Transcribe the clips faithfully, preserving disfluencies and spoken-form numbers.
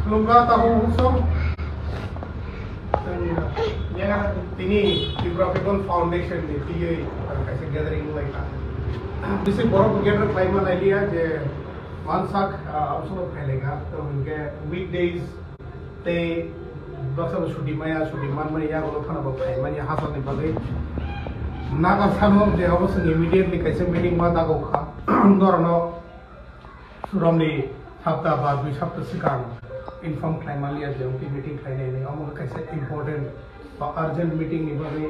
Khulumkha tabuk song. Tini Tripura People Foundation ni tiyui kaisa gathering wnglaikha. Bisi borok gather khlaima nailiya je mansak, ah, absano phailaikha. Tamo hinkhe weekdays tei baksa bo chuti maya, chuti manmani yagulo phano bo phaimani hasalni bagwi. Naga sano je obo chwng immediately kaisa meeting ma dagokha. Norokno Romni hapta ba dui hapta swkang inform khlaimaliya je omo meeting khlainai hinwi, omo kaisa important ba urgent meeting ni bagwi,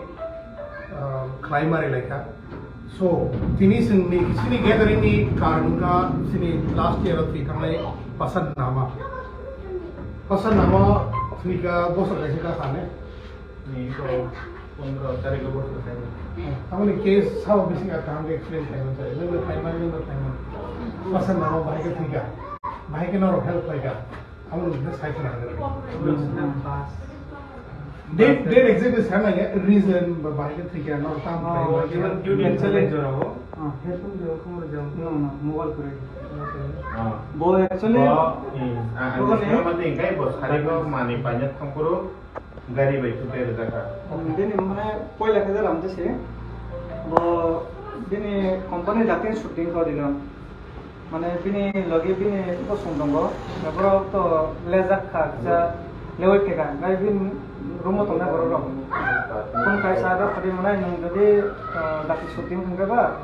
ah, khlaimari laikha. So, tini chwngni, chini gathering ni karon wngkha chini last year o thwi thangnai Pasan Nama. Pasan Nama thwikha bosor kaisa kha sane. Ni ko pondro tarikh o bosor khaina. Tamoni case sao bising a kaham ke explain khaina chai. Nang nang khaima, nang nang khaima. Pasan Nama bahai ke thika. Bahai ke norok help khaika. Amo nang sai khana. Date, date exactly sana ya, reason ba bahai ke thika, norok tam khaima. Even duty and challenge ora ho. Ah, help jor khumur jam. No, no, mobile kore. Bo actually, bo, hmm, ah, bo ah, ne? Mati kai bo sari ko mani panya thangkuru. Gari bai thwngwi rwjakha. Bini mane poila khe jalam jese. Bo bini company datin shooting kho dilo. Mane bini logi bini bosong tongo. Borok to lejak kha kisa lewai theka. Nai bini room o tongnai borok rok. Phone kaisa da phadi mane nwng jodi, ah, datin shooting thangkhe ba.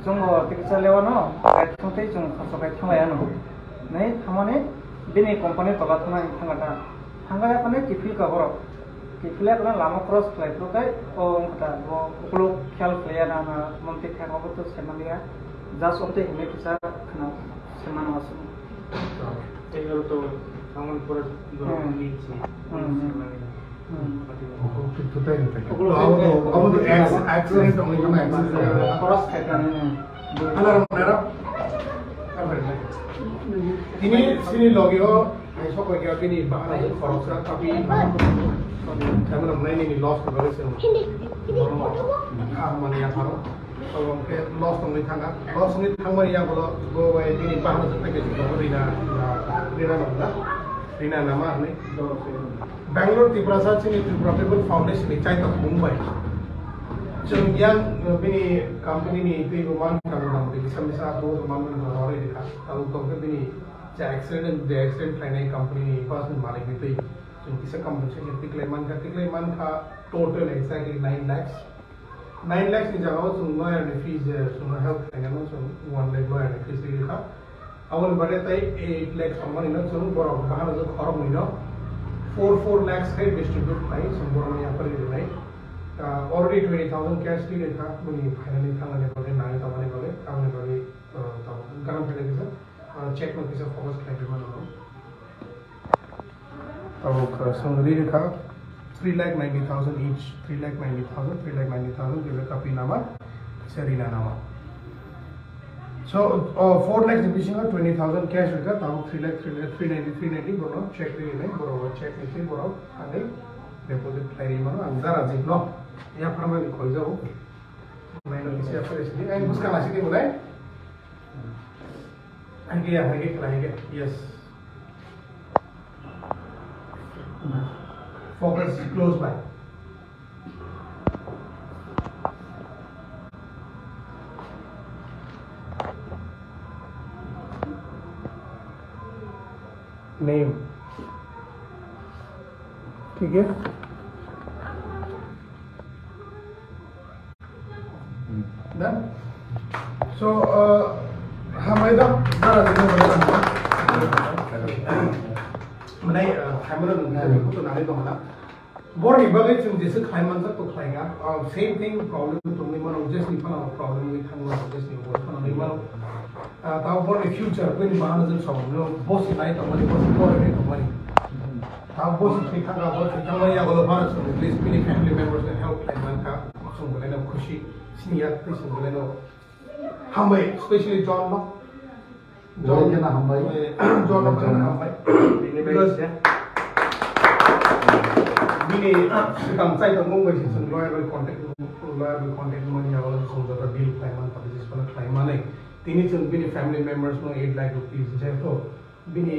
Chongo tiksa lewano. Kai thangtwi chwng khoroksa kai thanglai ano. Nai thamani bini company tola thangna thangkha ta. Thangkha yaphano kiphil ka borok. Kiphil yaphano lama cross khlai phuru khe o wngkha ta, bo ukuluk khiyal khlaiya na, na, mantwi thang obo to saimanliya. Just omo tei himlai kisa kheno saimano aswk. Tei oro to tangmani pore Hmm. ni si Hmm. saimanliya. Hmm. Ukuluk thik to tai ni tai. Ukuluk Abo to, thik abo to tai. Acc-, accident ongwi thangma accident. Cross khaikha nini. Alarm nara. Tini sini logi o Hai sok bai khe bini bahai khoroksa tapi thaimano mwnai nini loss ni bagwi chwng bono kha hwnmani yapharo. Abo hwnkhe loss tongwi thangkha. Loss wngwi thangmani yagulo bo bai bini bahai jwk package tongo rina, rina nokna, rina nama hwnwi. Bangalore Tiprasa chini Tripura People Foundation ni chaitok mung bai. Chwng yang bini company ni twibo man kha mwnam twi kisa misa abo man mwnam rwrwi rikha. Tabuk tongkhe bini Je accident, je accident khlainai company ni first ni malik ni twi chwng kisa compensation tiklai mankha, tiklai mankha total exactly nine lakhs. Nine lakhs ni jaga o chwng lawyer ni fees je chwng help khlainai no chwng one lakh lawyer ni fees rikha. Aboni bade tai eight lakhs tongmani no chwng borok bahano je khorok ni no four four lakhs khai distribute khlai chwng borok no yapari rinai. Ah, already twenty thousand cash ri rikha, bini phainani thangnani bagwi nangwi tongmani bagwi, aboni bagwi, ah, tamo ganam phainai kisa. Ah, check no kisa focus khlai rwmani no. Tabuk, ah, chwng ri rwkha three lakh ninety thousand each, three lakh ninety thousand, three lakh ninety thousand kisa kapi nama, kisa rina nama. So, ah, four lakh ni bisingo twenty thousand cash rwkha, tabuk three lakh, three lakh, three ninety, three ninety borok check ri rinai, borok check ni twi borok thangwi deposit khlai ri mano, ang jara jik no yapharmani khoi jago. Nai no kisa yapharwi sidi, ang bwskang asidi bolai. Hage ya, hage kala hage. Yes. Focus close by. Name. ठीक है। Done? So, uh, hambai da, dara dino boleh kan? Mana, uh, camera nung, hmm, itu nanti tuh mana? Borni bagwi chwng jesa khlai manjak to khlainga. Uh, same thing, problem tongwi mano, jesni phano problem wi thangma, jesni bo phano wi mano. Ah, tamo borni future, bini bahano jwng samung no, bosi nai tongmani, bosi porani tongmani. Tamo bosi thwi thangkha, bosi thangmani yagulo bahano chwng, please, bini family members no help khlai mankha, chwng belai no khusi, sini yak twi chwng belai no hambai, especially John no. John, belai kheno hambai. Eh, John no belai no hambai. Because bini, ah, swkang chai tongmung bai se chwng lawyer bai contact, lawyer bai contact mani yagulo chwng joto deal khlai mankha, business phano khlai mani. Tini chwng bini family members no eight lakh rupees, jeto Bini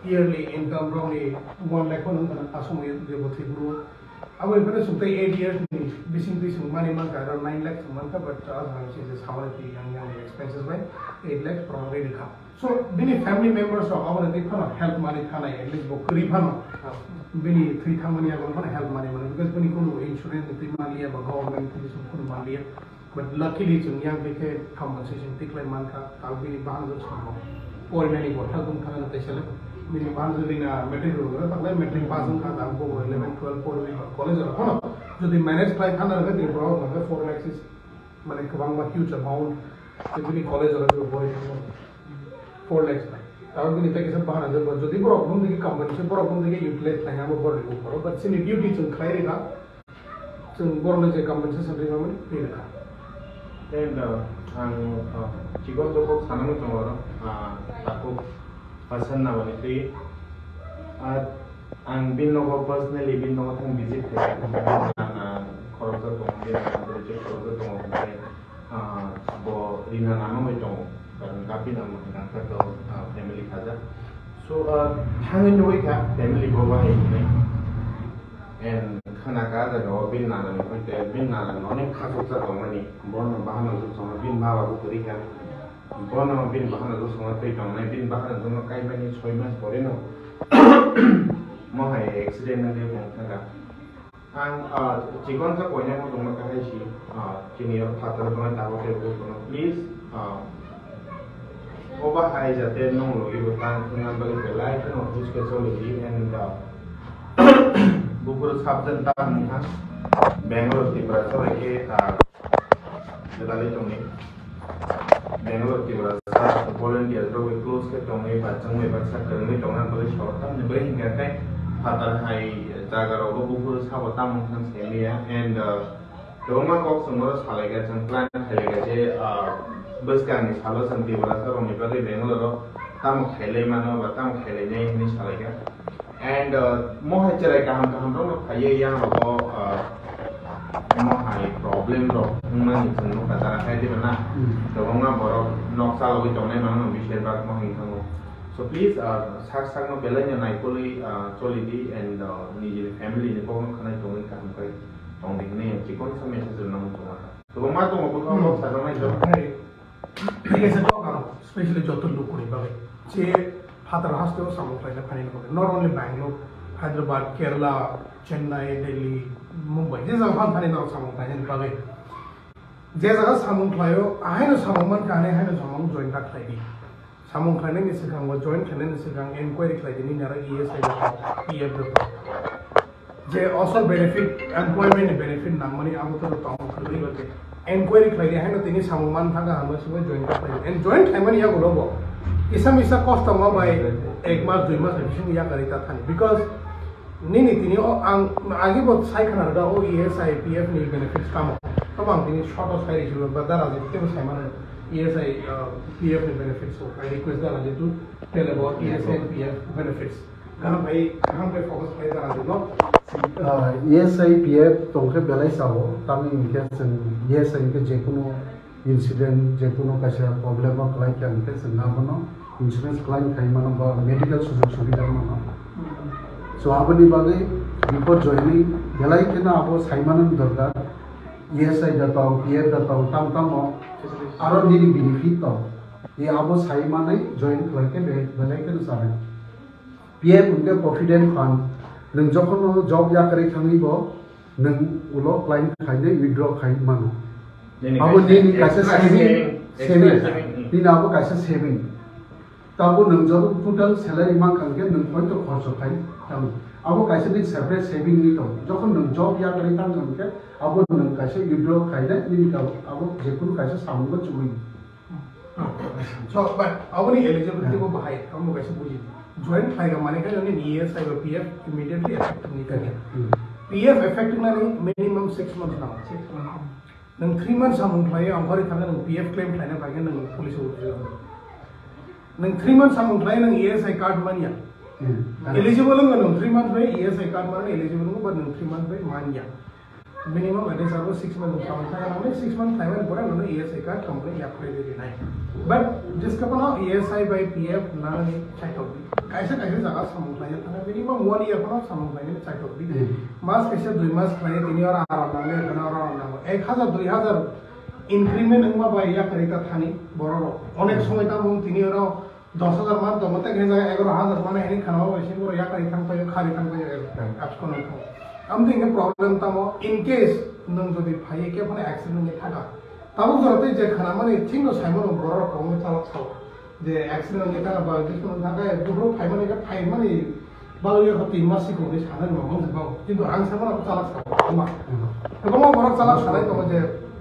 yearly income rokni one lakh phano wngkha, asomwi jebo thwiburu. Abo iphano sukte eight years ni bising twi sung mani mankha, around nine lakh sung mankha, but as I said, samani twi yang yang expenses bai eight lakh probably rikha. So bini family members rok abo ni twi phano help mani thanai, at least bo kwrwi phano bini thwi thangmani yago phano help mani mano, because bini kunu insurance ni twi manliya ba government ni twi sung kunu manliya. But luckily chwng yang khe khe compensation tiklai mankha, tabuk bini bahan jwk samo porinani bo help wngkha na tei sele. Bini bahan jwk rina matric rwgwla taklai, matric pass wngkha, tabuk bo eleven, twelve poriwi ba college rok phano jodi manage khlai thana rwkha, tini borok hwnkha khe four lakhs is mane kwbangma huge amount, tei bini college rok bo pori thangmani four lakhs bai. Tabuk bini tei kisa bahan jwk bo, jodi borok bumdi khe compensation, borok bumdi khe utilize khlai, abo borok ni upor o, but chini duty chwng khlai rikha. Chwng borokno je compensation rwmani twi rwkha. And, uh, ang, uh, chikon jokok sanani tongo oro, uh, takhuk Hasan Nabani twi. Uh, ang bini nogo personally bini nogo thang visit khaikha, uh, khoroksa tongo, bini nogo khoroksa tongo, hwnkhe, uh, bo rina nangma bai tongo, karon kapi nangma hwnkhe ang khe to, uh, family khaja. So, uh, thangwi nugwi kha family bo bahai hwnwi. And khana ka jaga o bini nana ni hoite bini nana ni onek khasuksa tongmani, bono bahano jwk songma bini baba bo kwrwi kha, bono bini bahano jwk songma twi tongnai, bini bahano jwk songma kaimani soi mas pore no mo hai accident wngwi bung thangkha. Ang, ah, chikon sa koina mo tongma kahai si, ah, chini o phatar tongnai tabuk tei bo kono please, ah, Obo hai jate nong logi bo tang thwngna bagwi belai kheno buj khe choli di and, uh, buphuru subject ta wngkha Bangalore Tiprasa bai khe, uh, gwdalwi tongwi. Bangalore Tiprasa volunteer rok bai close khe tongwi ba chwng bai baksa kwrwngwi tongna bagwi sor tamni bagwi hinkha khe phatar hai jaga rogo buphuru sabo tamo wngkha saimanya and, uh, Kwbangma kok chwng oro salaikha, chwng plan khailaikha je, ah, bwskangni salo chwng Tiprasa rokni bagwi Bangalore o tamo khailai mano ba tamo khailainai hwnwi salaikha. And, ah, mo hai chwrai kaham kaham rokno phaiwi yang rogo, ah, mo hai problem rok wngmani chwng nukha jara khai diba na. Hmm. Kwbangma borok nok chalogwi tongnai mano bishar bak mo hai thango. So please, ah, sak sakno belai no naikolwi, ah, choli di and, ah, nijini family ni kokno khwnai tongwi kaham khai tong di hwnwi chikon sa message rwna muchungo. Kwbangma tongo, bwkha Hmm. bok sajaknai jora. Hai. Thik ase, tok ang specially joto lukurokni bagwi. Je phatar hasteo samung khlaina phainani bagwi. Not only Bangalore, Hyderabad, Kerala, Chennai, Delhi, Mumbai. Je jaga phan thani norok samung khlainani bagwi. Je jaga samung khlaio, ahaino samung mankha, ani haino samung join ta khlai di. Samung khlainani swkang bo, join khlainani swkang enquiry khlai di, nini aro E S I da tong, P F da tong. Je asol benefit, employment ni benefit nangmani abo to tong kwrwi. Enquiry khlai di, haino tini samung man thangkha, hwnba simi join ta khlai di. And join khlaimani yagulo bo kisa misa kosto ma bai ek mas, dui mas bai bising yakarwi ta thani. Because Nini tini o ang agi bo sai khna rwda o E S I P F ni benefits tamo. Tamo ang tini short o sai rwdi ba dara je tebo sai mano E S I, uh, P F ni benefits o. I request dara je to tell about E S I P F benefits. Gana bai kaham bai focus khlai dara je no. Ah, E S I P F tongkhe belai sao, tamni hinkhe chwng E S I hinkhe jekunu incident, jekunu kaisa problem o kwlai kha, hwnkhe chwng abono insurance claim khai mano ba medical sujog subida mano. So aboni bagwi before joining belai kheno abo sai mano dorkar, E S I da tong, P F da tong, tam tamo aro nini benefit tong. E abo sai manwi join khlai khe be-, belai kheno chanai. P F hwnkhe provident fund, nwng jokhon job yakarwi thangwi bo nwng ulo claim khainai withdraw khai mano. Nini Abo kaisa nini kaisa extra saving, saving, extra saving. Saving. Nini abo kaisa saving. Tabo nwng joto total salary mankha hwnkhe nwng hoito khorcho khai tamo. Abo kaisa nini separate saving ni tong. Jokhon nwng job yakarwi thangkha hwnkhe abo nwng kaisa withdraw khainai nini ka-, abo jekunu kaisa samungo chumui. So, but aboni eligibility bo bahai, ang bo kaisa buji. Join khlai ga mane khe nini E S I ba P F immediately effective ni kanya. Hmm. P F effective nani minimum six months nango. Six months. Nang three months samung khlai, ang khori thangna nang P F claim khlaina bagwi nang police o uthi. Nang three months samung khlai nang E S I card manya. Hmm. Eligible wng nang three months bai E S I card manya eligible wng, but nang three months bai manya. Minimum at least abo six month samung khlai nang, six month khlaimani pore nono E S I card company yaphai rinai. But jeskhe phano E S I bai P F nangni saithok di. Kaisa kaisa jaga samung khlai thangkha, minimum one year phano samung khlainani saithok di. Hmm. Mas kaisa dui mas khlai tini oro aram nango, ekheno oro aram nango. Ek hazar, dui hazar increment wngma bai yakarwi ta thani borok rok. Onek somoi tamo tini oro dos hazar man tongo, tei khe jaga egaroh hazar man hini khana o sini borok yakarwi thang paio, khari thang paio, Hmm. abscond wng thango. Amtwi hwnkhe problem tamo, in case nwng jodi phaiwi khe phano accident wngwi thangkha. Tabuk jora tei je khanamani thikno saimano borok rok kwbangma chalak sao. Je accident wngwi thangkha ba biskang thangkha, buphuru phaimani khe phaimani bagwi khe tin mas sikung hinwi sanani bo mung se bango. Kintu ang saimano chalak sao kwbangma. Kwbangma borok chalak sanai tongo je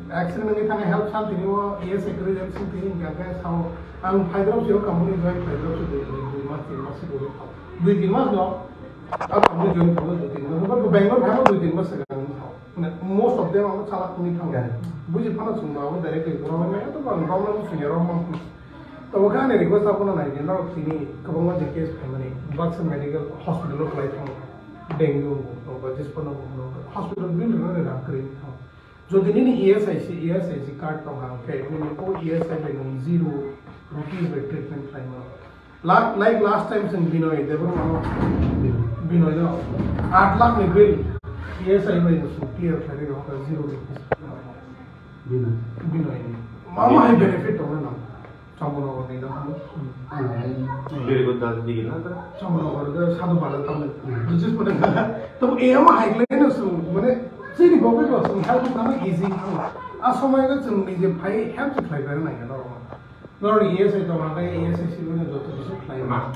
accident wngwi thangkha health san tini o E S I kwrwi jan sing tini hwnkhe ang khe sao ang phaidrop sio company join phaidrop sio dui, dui, dui mas tin mas sikung hinwi sao. Dui tin mas no, ang company join khaio dui tin mas. Bangalore phaima dui tin mas swkang hinwi sao. Mane most of them abo chalak wngwi thango. Yeah. Buji phano chwng bo abo directly borok bai maya to bang, borok no swngya rok mang. Tabo khe ani request abono nai di, norok tini kwbangma je case phaimani, baksa medical hospital o khlai thango. Dengue wngbo, ba Jispur no wngbo, hospital bill rwnani rang kwrwi wngwi thango. Jodi nini E S I C, E S I C card tongkha hwnkhe, nini o E S I bai nwng zero rupees bai treatment khlai mano. La-, like last time chwng Binoy Debbarma no, Binoy no aat lakh ni bill E S I bai no chwng clear khlai rw kha zero rupees. Binoy. Binoy ni. Mama hai benefit tong na. Chambonagar ni da. Very good, that's the, na, da. Chambonagar da sadu bala tam. Busis pore. To e ama hai khlai no chwng, mane, chini bokoi bo chwng help khana easy khana. A somoi ga chwng nije phai help khlai bai nai no. Norok E S I tongma khe E S I C no joto kisu khlai ma.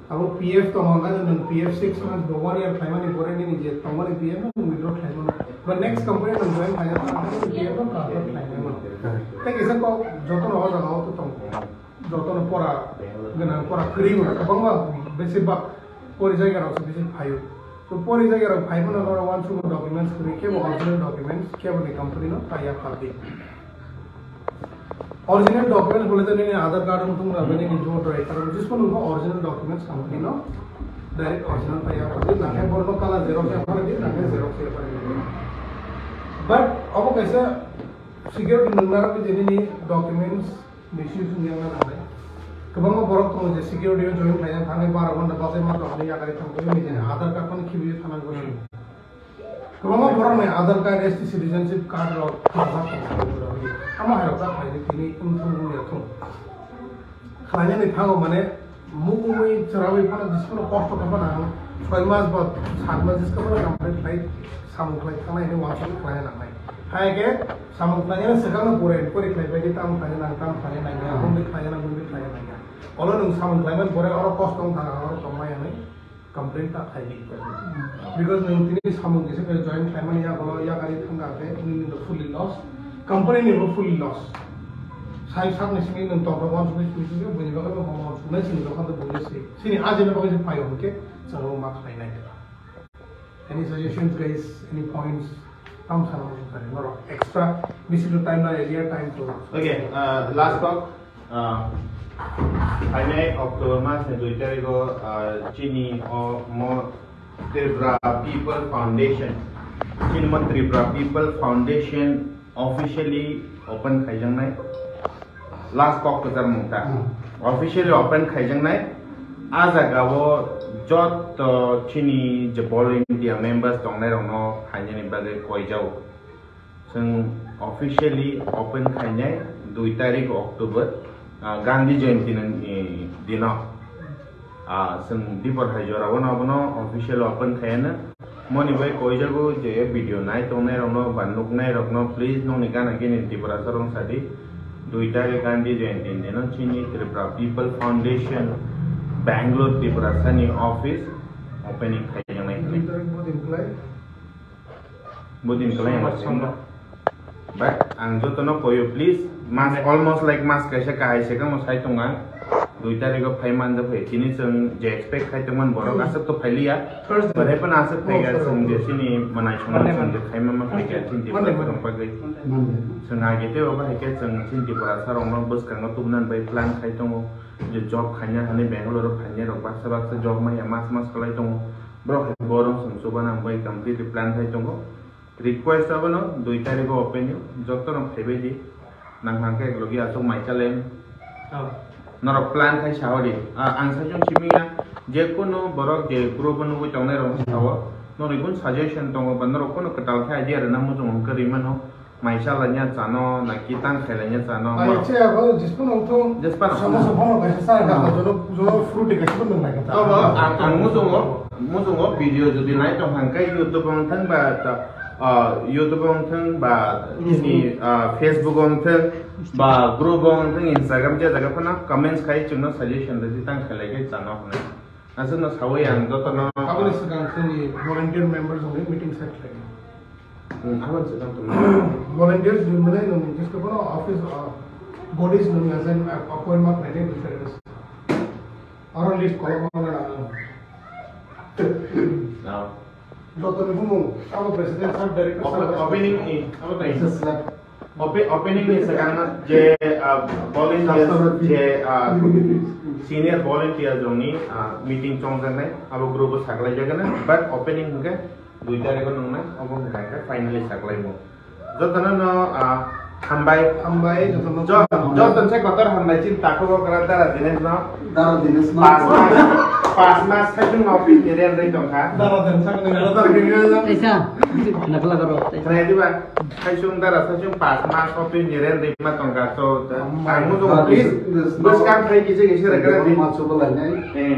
Abo P F tongma khe nwng P F six months bo one year khlaimani pore nini je tongmani P F no withdraw khlai mano. Ba next company no join khlai mano, P F no transfer khlai mano. Tei kisa kok joto no o jaga o to tong. Joto no pora gwnang, pora kwrwi bo kwbangma besibak pori jaga rok se bisi phaio. To pori jaga rok phai mano norok wansukmung documents kwrwi, kebo original documents, kebo ni company no taiya phaldi. Original documents bole to nini Aadhaar card wng thung na, nini voter I D card wng, jismo nungkha original documents company no direct original taiya phaldi, nangkhe borok no kala xerox ya phaldi, nangkhe xerox ya phaldi. But obo kaisa security nung narwkdi je nini documents misuse wngya wngna nangnai. Kwbangma borok tongo je security o join khlaiya thangwi baro ghonta bachai ma tongmani yakarwi thangwi nijini Aadhaar card phano khibiwi thana gori. Kwbangma borokni Aadhaar card, S T citizenship card rok khibijak tongo. Amo hai rok ta khlaidi tini wngthung wngya thung. Khlainani thango mane mukungwi chwrawi phano jisukno kosto khe phano ang soi mas ba sat mas jiskha phano company khlai samung khlai thangnai hwnwi uansuk khlaina nangnai. Hai khe samung khlainani swkangno pura inquiry khlai baidi tam khlaina nang, tam khlaina nangya, hmm, bumdi khlaina nang, bumdi khlaina nangya. Olo nwng samung khlaimani pore oro kosto wng thang, oro tongmaya hwnwi complain ta khlai di. Because nwng tini samung kisa khe join khlaimani yagulo yakari thangkha khe nini to fully loss, company ni bo fully loss. Sai sakni simi nwng tongthok uansuknai simi simi buini bagwi bo uansuknai simi dokan to buini se. Sini ajini bagwi se phaio hwnkhe chwng ma khlainai. Any suggestions, guys? Any points? Tam sana mo kare, norok extra bisi to time na area time to. Okay, uh, last talk. Uh, phainai October mas ni dui tarikh o, uh, chini o mo Tripura People Foundation, chini mo Tripura People Foundation officially open khaijaknai. Last kok kwchar mung ta. Hmm. Officially open khaijaknai. A jaga o joto chini je Ball India members tongnai rokno phainani bagwi koijao. Chwng officially open khainai dui tarik October, ah, Gandhi Jayanti ni, eh, dino. Ah, chwng dipor hai jora o no abono officially open khaiyana. Moni bai koijago je video nai tongnai rokno ba nuknai rokno, please nokni gana gini Tiprasa rok sadi. Dui tarik Gandhi Jayanti ni dino chini Tripura People Foundation Bangalore Tiprasa ni office opening khaijaknai. Dui tarik bodin kwlai. Bodin kwlai. Sombar, sombar. But ang jotono koyo, please, mas, almost like mas kaisa kahai se kamo sai tonga. Dui tarikh o phai manja phai. Tini chwng je expect khai tongmani borok aswk to phailiya. Thursday. But haikhe aswk phai kha chwng je chini manai songno chwng je khai ma ma phai kha chini Monday, Monday. Tong bagwi. Monday. Chwng age tei obo hai khe chwng chini Tiprasa rokno bwskango tubunani bai plan khai tongo. Je job khaina hani Bangalore o phainai rok baksa baksa job maya mas mas kwlai tongo. Borok hai borok chwng chubana bai completely plan khai tongo. Request abono dui tarikh o open yo, joto no phaibai di. Nang hangke logi asok mai chalen. Oh. Norok plan khai sahori. Ah, ang saichung simi ya, je kono borok je group o nugui tongnai rok sao. Norok bun suggestion tongo ba norok kono kwtal khai idea rwna muchung hwnkhe rwi mano. Mai chalanya chano, na kitang khailanya chano. Ai, borok. Che, abo jispo nong thung. Jispo nong thung. Samosa bono kaisa sa, ah, jono, jono fruit kaisa nong lai kata. Abo ang, ang muchungo, muchungo video jodi nai tong hangke YouTube wng thang ba ta, ah, YouTube wng thang ba, hmm, chini, ah, Facebook wng thang ba, group wng thang, Instagram je jaga phano comments khai chwngno suggestion rwdi tang khailai khe chano hwnwi. Aswkno sawi ang jotono. Aboni swkang chini volunteer members wngwi meeting set khlai. Hmm, aboni swkang tongmani. Volunteers ni mwnai nwng jesko bono office, ah, bodies nwng assign, ah, appoint ma khlainai bwsai. Aro list kolokma nang. No. Joto ni bumung, abo president sir, director sir. Opening ni, abo tai. Yes, sir. Ope-, opening ni swkang je, ah, volunteers, customer je, ah, senior volunteers rokni, ah, meeting chongjaknai, abo group o saklai jagana, but opening hwnkhe dui tarikh o nwngnai, obo hwnkhe finally saklaimo. Jotono no, ah, hambai. Hambai, jotono jo-, hambai. Jotono se kotor hambai, chini takhuk okra Dara Dinesh no. Dara Dinesh no. Pas mas, pas mas saichung office ni rent rwi tongkha. Dara Dinesh no, Dara Dinesh no. Kaisa, nakla karo. Khnai diba? Saichung Dara, saichung pas mas office ni rent rwi ma tongkha. So, hambai. Ang muchung, please, bwskang khai kisa kisa rwkha di. Machu bo lainai. Eh.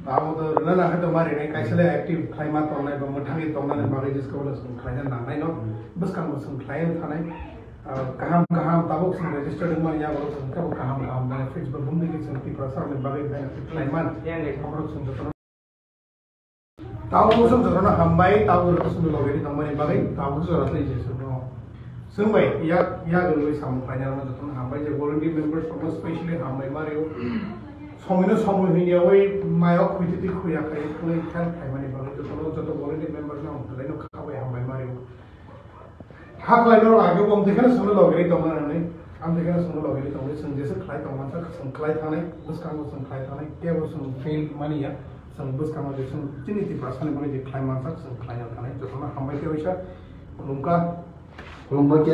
Abo to rwna nang khe to ma rinai, kaisa le active khlaima tongnai ba mwthangwi tongnani bagwi discover swng khlaina nangnai no. Bwskango swng khlai wng thanai, ah, kaham kaham tabuk swng registered wngmani yago swng khe bo kaham kaham benefits bo bumdi khe swng Tiprasa rokni bagwi benefit khlai man. Aborok swng jotono. Tabuk swng jotono hambai, tabuk rwna swngni logi tongmani bagwi tabuk jora twi je swngno. Swng bai, yak, yak rwwi samung khlainai rokno jotono hambai, je volunteer members rokno specially hambai ma rio. Somoino somoi hwnwi yaui mayo khuitwi twi khuya khai khwlai help khlaimani bagwi jotono, joto volunteer members no ang belai no kha bai hambai ma rio. Kha khlaino rok age bo amtwi kheno swngno logi ri tongna hwnwi, amtwi kheno swngno logi ri tongwi, swng jesa khlai tong mansa swng khlai thanai, bwskango swng khlai thanai, kebo swng fail mani ya, swng bwskango je swng chini Tiprasani bagwi je khlai mansa swng khlaina thanai, jotono hambai khe waisa khulumkha. Khulumkha khe.